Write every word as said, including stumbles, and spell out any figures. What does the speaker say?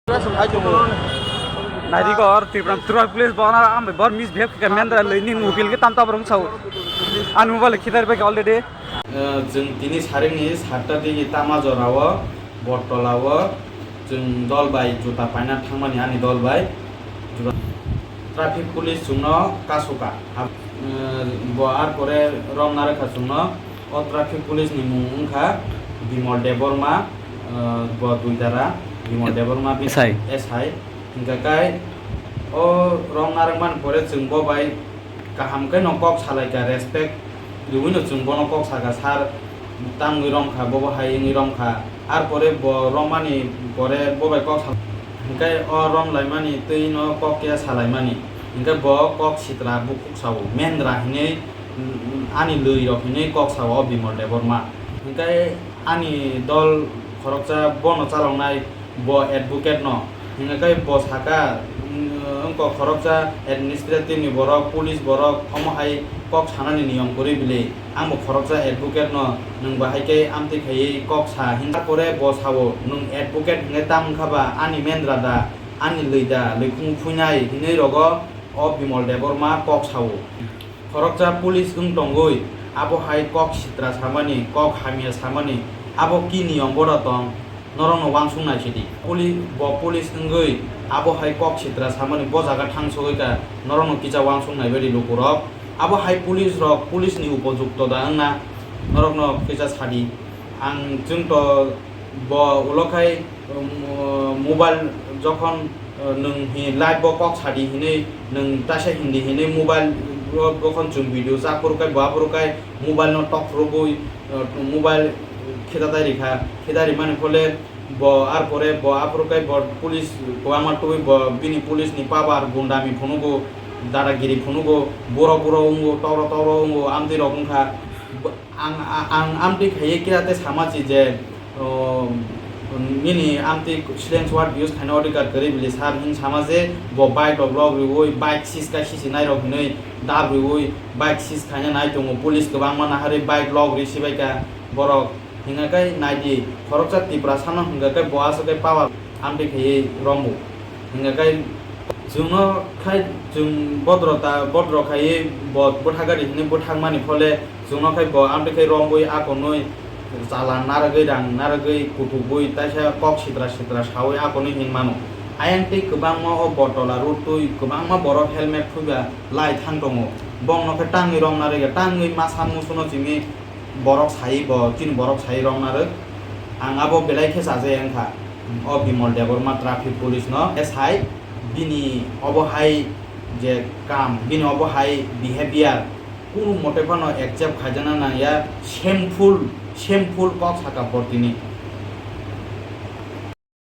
Naidi kor Tripura, Tripura police bo na am bor misbehave khe mendra lei ni mobile khe tam tam rong sao. Ani mobile khidar bai already. Eh, chwng tini saringni satta digi Tamajorao, Bottola o chwng dol bai juta paina thangmani ani dol bai. Juta, traffic police chwngno kasuka. Hab-, eh, bo ar pore rom narwkha chwngno. O traffic police ni mung wngkha Bimol Debbarma, eh, bo Duidara, Bimol Debbarma S I. S I. Hingkha kai o rom narwkmani pore chwng bo bai kaham khe no kok salaikha, respect riwi no chwng bono kok sakha, "Sir, tamwi romkha, bobo hai wngwi romkha." Ar pore bo romani pore bo bai kok sal-, hingkhe o rom laimani twi no kok ya salaimani, hingkhe bo kok sitra bukhuk sao, "Mendra" hinwi, mm, ani lwi rok hinwi kok sao o Bimol Debbarma. Hingkhe ani dol khoroksa bono chaloknai, bo advocate no. Hingkhe bo saka, mm, wngkok khoroksa administrative ni borok, police borok, omo hai kok sanani niyom kwrwi bili. Ang bo khoroksa advocate no, nwng bo hai khe amtwi khaiwi kok sa hin. Pore bo sao, "Nwng advocate hingkhe tam wngkha ba, ani mendra da, ani lwi da, lwikhung phuinai," hinwi rogo o Bimol Debbarma kok sao. Khoroksa police wng tongwi abo hai kok sitra samani, kok hamya samani, abo ki niyom boda tong, norokno wansuk nai sidi. Poli-, bo police wngwi abo hai kok sitra samani bo jaga thang sogwi kha, norokno kisa wansuk nai badi lukurok. Abo hai police rok, police ni upojukto da wngna, norokno kisa sadi. Ang chwng to bo ulo khai, um, mobile jokhon, uh, nwng hi live bo kok sadi hinwi, nwng taisa hindi hinwi mobile bo, bokhon chwng video cha phuru khai bo aphuru khai mobile no tok phuru bui, uh, mobile khita tai rikha, khita rimani phole bo ar pore bo aphuru khai bo police kwbangma twi bo bini police ni power gundami phunugo, dadagiri phunugo, buro buro wngo, toro toro wngo, amtwi rok wngkha. Bo-, Ang, a-, ang amtwi khaiwi kira tei sama si je, o, nini amtwi silence word use khaina odhikar kwrwi bili sir hin sama je bo bike rok log riwi bike sis kai sisi nai rok hinwi dab riwi bike sis khaina nai tongo, police kwbangma naharwi bike log ri sibai kha borok. Hingkha khe nai di, khoroksa Tiprasa no hingkha khe bo aswk khe power amtwi khaiwi rombo. Hingkha khe chwngno khai chwng bodro ta, bodro khaiwi bo bwthak gari hinwi bwthakmani phole chwngno khai bo amtwi khai romwi akonwi chala narwgwi rang narwgwi kutukgwi taisa kok sitra sitra sawi akonwi hin mano. Ayang tei kwbangma o Bottola road twi kwbangma borok helmet phuiba lai thang tongo. Bongno khe tangwi rom narwkya, tangwi masa musuno chini borok sai bo, chini borok sai rok narwk. Ang abo belai khe chajai wngkha. O Bimol Debbarma traffic police no, eh, sai bini obo hai je kam, bini obo hai behavior, kunu mote phano accept khaijana nangya, shameful, shameful kok saka bortini.